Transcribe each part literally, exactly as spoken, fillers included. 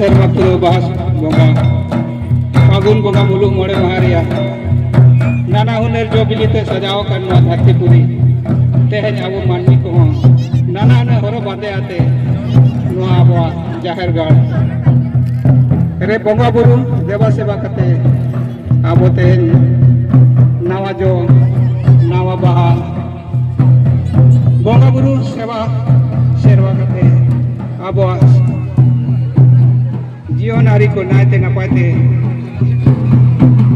ᱥᱮᱨᱢᱟ ᱯᱩᱨᱟᱹᱣ ᱵᱟᱦᱟ ᱵᱚᱸᱜᱟ, ᱯᱷᱟᱹᱜᱩᱱ ᱵᱚᱸᱜᱟ ᱢᱩᱞᱩᱜ ᱢᱚᱬᱮ ᱢᱟᱦᱟ ᱨᱮᱭᱟᱜ ᱱᱟᱱᱟ ᱦᱩᱱᱟᱹᱨ ᱡᱚ ᱵᱤᱞᱤ ᱛᱮ ᱥᱟᱡᱟᱣ ᱟᱠᱟᱱ ᱱᱚᱣᱟ ᱫᱷᱟᱹᱨᱛᱤ ᱯᱩᱨᱤ, ᱛᱮᱦᱮᱧ ᱟᱵᱚ ᱢᱟᱹᱱᱢᱤ ᱠᱚᱦᱚᱸ ᱱᱟᱱᱟ ᱦᱩᱱᱟᱹᱨ ᱦᱚᱨᱚᱜ ᱵᱟᱸᱫᱮ ᱟᱛᱮ ᱱᱚᱣᱟ ᱟᱵᱚᱣᱟᱜ ᱡᱟᱦᱮᱨ ᱜᱟᱲ ᱨᱮ ᱵᱚᱸᱜᱟ ᱵᱩᱨᱩ ᱫᱮᱵᱟ ᱥᱮᱵᱟ ᱠᱟᱛᱮ ᱟᱵᱚ ᱛᱮᱦᱮᱧ ᱱᱟᱣᱟ ᱡᱚ, ᱱᱟᱣᱟ ᱵᱟᱦᱟ, ᱵᱚᱸᱜᱟ ᱵᱩᱨᱩ ᱥᱮᱵᱟ ᱥᱮᱨᱣᱟ ᱠᱟᱛᱮ ᱟᱵᱚᱣᱟᱜ ᱡᱤᱭᱚᱱ ᱟᱹᱨᱤ ᱠᱚ ᱱᱟᱭᱛᱮ ᱱᱟᱯᱟᱭ ᱛᱮ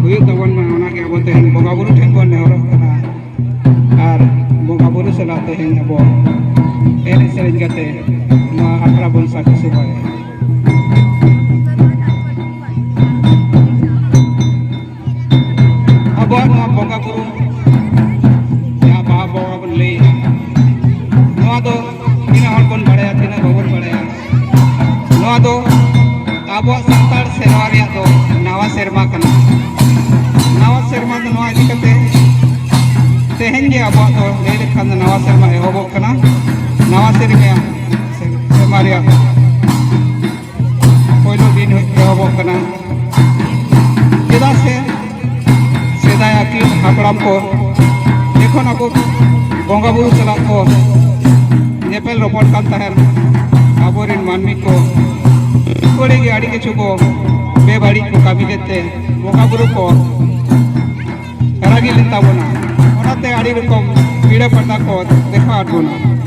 ᱦᱩᱭᱩᱜ ᱛᱟᱵᱚᱱ ᱢᱟ, ᱚᱱᱟᱜᱮ ᱟᱵᱚ ᱛᱮᱦᱮᱧ ᱵᱚᱸᱜᱟ ᱵᱩᱨᱩ ᱴᱷᱮᱱ ᱵᱚᱱ ᱱᱮᱦᱚᱨᱚᱜ ᱠᱟᱱᱟ᱾ ᱟᱨ ᱵᱚᱸᱜᱟ ᱵᱩᱨᱩ ᱥᱟᱞᱟᱜ ᱛᱮᱦᱮᱧ ᱟᱵᱚ ᱮᱱᱮᱡ ᱥᱮᱨᱮᱧ ᱠᱟᱛᱮ ᱱᱚᱣᱟ ᱟᱠᱷᱲᱟ ᱵᱚᱱ ᱥᱟᱹᱠᱷᱤ ᱥᱚᱵᱷᱟᱭᱟ᱾ ᱟᱵᱚᱣᱟᱜ ᱱᱚᱣᱟ ᱵᱚᱸᱜᱟ ᱵᱩᱨᱩ, ᱡᱟᱦᱟᱸ ᱵᱟᱦᱟ ᱵᱚᱸᱜᱟ ᱵᱚᱱ ᱞᱟᱹᱭᱮᱫᱼᱟ, ᱱᱚᱣᱟ ᱫᱚ ᱛᱤᱱᱟᱹᱜ ᱦᱚᱲ ᱵᱚᱱ ᱵᱟᱲᱟᱭᱟ, ᱛᱤᱱᱟᱹᱜ ᱵᱟᱵᱚᱱ ᱵᱟᱲᱟᱭᱟ, ᱱᱚᱣᱟ ᱫᱚ ᱟᱵᱚᱣᱟᱜ ᱥᱟᱱᱛᱟᱲ ᱥᱮᱨᱣᱟ ᱨᱮᱭᱟᱜ ᱫᱚ ᱱᱟᱣᱟ ᱥᱮᱨᱢᱟ ᱠᱟᱱᱟ᱾ ᱱᱟᱣᱟ ᱥᱮᱨᱢᱟ ᱫᱚ ᱱᱚᱣᱟ ᱤᱫᱤ ᱠᱟᱛᱮ ᱛᱮᱦᱮᱧ ᱜᱮ ᱟᱵᱚᱣᱟᱜ ᱫᱚ ᱞᱟᱹᱭ ᱞᱮᱠᱷᱟᱱ ᱫᱚ ᱱᱟᱣᱟ ᱥᱮᱨᱢᱟ ᱮᱦᱚᱵᱚᱜ ᱠᱟᱱᱟ᱾ ᱱᱟᱣᱟ ᱥᱮᱨᱢᱟ, ᱥᱮᱨᱢᱟ ᱨᱮᱭᱟᱜ ᱯᱳᱭᱞᱳ ᱫᱤᱱ ᱮᱦᱚᱵᱚᱜ ᱠᱟᱱᱟ᱾ ᱪᱮᱫᱟᱜ ᱥᱮ ᱥᱮᱫᱟᱭ ᱟᱹᱜᱤᱞ ᱦᱟᱯᱲᱟᱢ ᱠᱚ ᱡᱚᱠᱷᱚᱱ ᱟᱵᱚ ᱵᱚᱸᱜᱟ ᱵᱩᱨᱩ ᱥᱟᱞᱟᱜ ᱠᱚ ᱧᱮᱯᱮᱞ ᱨᱚᱯᱚᱲ ᱠᱟᱱ ᱛᱟᱦᱮᱸᱱ, ᱟᱵᱚᱨᱮᱱ ᱢᱟᱹᱱᱢᱤ ᱠᱚ ᱟᱹᱰᱤ ᱜᱮ ᱟᱹᱰᱤ ᱠᱤᱪᱷᱩ ᱠᱚ ᱵᱮᱵᱟᱹᱲᱤᱡ ᱠᱚ ᱠᱟᱹᱢᱤ ᱞᱮᱫ ᱛᱮ ᱵᱚᱸᱜᱟ ᱵᱩᱨᱩ ᱠᱚ ᱨᱟᱹᱜᱤ ᱞᱮᱱ ᱛᱟᱵᱚᱱᱟ᱾ ᱚᱱᱟᱛᱮ ᱟᱹᱰᱤ ᱨᱚᱠᱚᱢ ᱯᱤᱲᱟᱹ ᱯᱟᱲᱫᱟ ᱠᱚ ᱫᱮᱠᱷᱟᱣ ᱟᱫ ᱵᱚᱱᱟ᱾